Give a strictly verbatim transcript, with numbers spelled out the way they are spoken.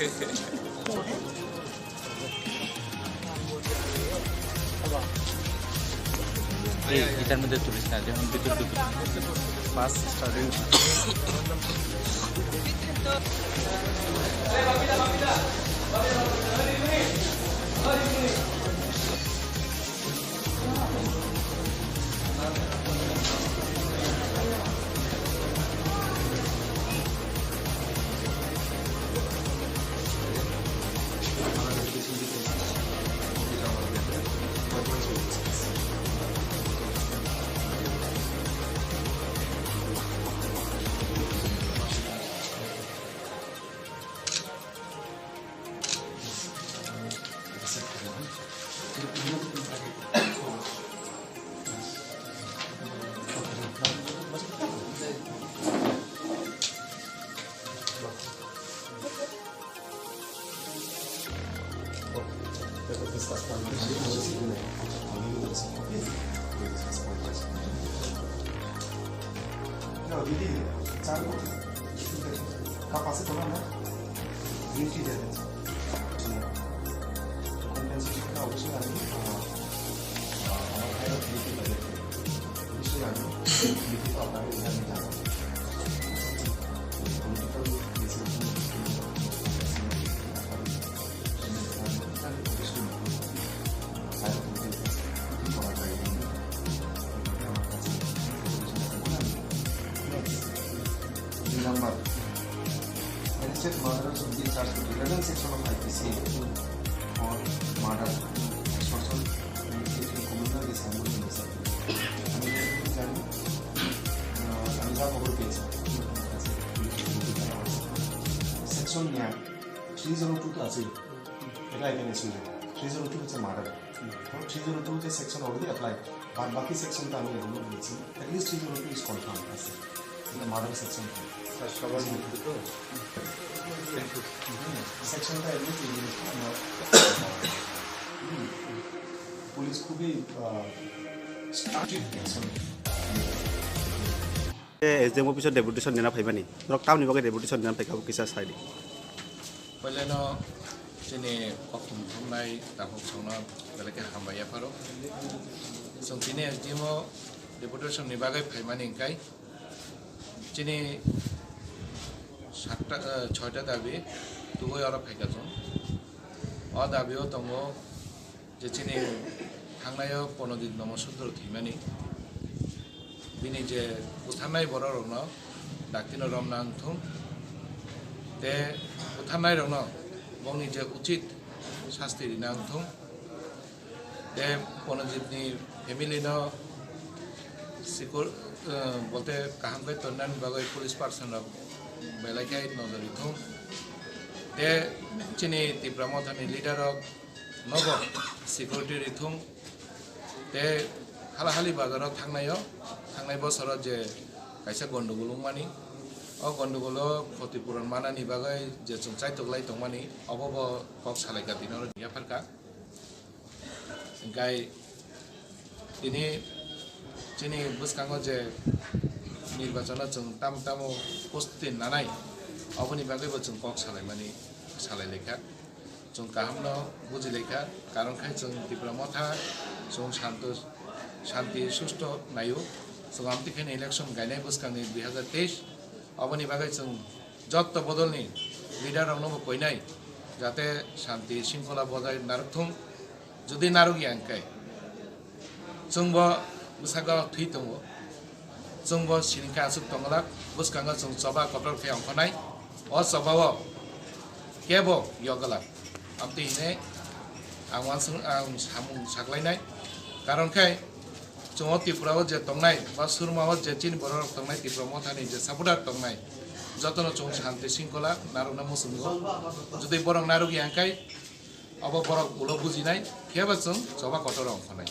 এই এটার মধ্যে তুলিস না, যেমন ভিতর ভিতর। First starting. No, দিদি, চার বছর। কাপ আছে তোমার না? গ্রিন টি দেবেন। কম্পেনসেশনটা অবশ্যই আমি, আহ, আহ, আমার ভাইয়ের দিতে পারি। অবশ্যই আমি লিখিত আকারে আমি জানাবো। Political Number, magistrate murder should be charged with eleven section of I P C for murder, extortion, and criminal dishonorable misconduct. আমি জানি, আহ, আমি যা খবর পেয়েছি, সেকশন নিয়ে থ্রি জিরো টু তো আছেই, এটা এখানে ছিল। থ্রি জিরো টু হচ্ছে মার্ডার, থ্রি জিরো টু হচ্ছে সেকশন অলরেডি অ্যাপ্লাই, বাদ বাকি সেকশন তো আমি এগুলো বলছি। At least three zero two is confirm আছে, এটা মার্ডার সেকশন। স্যার, সবার মধ্যে তো সেকশনটা এমনি কি জিনিস, আমরা, হুম, পুলিশ খুবই, আহ, strict action. S D M office-o deputation nina phaimani. Norok tamni bagwi deputation nina phaikha, bo kisa sai di. Puilano chini koktwmai tabuk chwngno belai khe hambai yapharo. Chwng tini S D M-o deputation ni bagwi phaimani hwnkhe chini satta, eh, soita dabi tubui oro phaikha chwng. O dabi-o tongo je chini thangnaio Pranojit Nomo Sudro thwimani, bini je butharnai bororokno daktino romna wngthung, tei butharnairokno bongni je uchit sasti rina wngthung, tei Pranojitni family-no sikor, eh, bolte kaham khe tongnani bagwi police person-rok belai khe nojor rithung, tei chini Tipra Mothani leader-rok nogo security rithung, tei halahali bazaro thangnaio, thangnai bosoro je kaisa gondogol wngmani, o gondogolo khoti puron manani bagwi je chwng chaitoklai tongmani, obo bo kok salaikha, tini oro yapharkha. Hwnkhe tini chini bwskango je nirbachano chwng tamo tamo prostuti nanai, oboni bagwibo chwng kok salaimani, salailaikha. Chwng kahamno bujilaikha, karon khai chwng Tipra Motha, chwng santo, shanti susto naio. Chwng amtwi kheno election gainai bwskangni dui hazar teis, oboni bagwi chwng jotto bodolni leader rokno bo koinai, jate shanti shringkhola bojai narwkthung. Jodi narwkya hwnkhe, chwngbo bwskango thwi tongo, chwngbo sinikhe aswk tongwlak, bwskango chwng choba kotor khe ongkhornai, o chobao kebo yogwlak. Amtwi hwnwi ang uansuk, ang samung saklainai, karon khe chwng o Tripura o je tongnai ba Surma o je chini borok rok tongnai, Tripura Mothani je supporter tongnai, jotono chwng shanti shringkhola narwkna muchungo. Jodi borok narwkya hwnkhe, obo borok ulo bujinai, khe bo chwng choba kotor ongkhornai.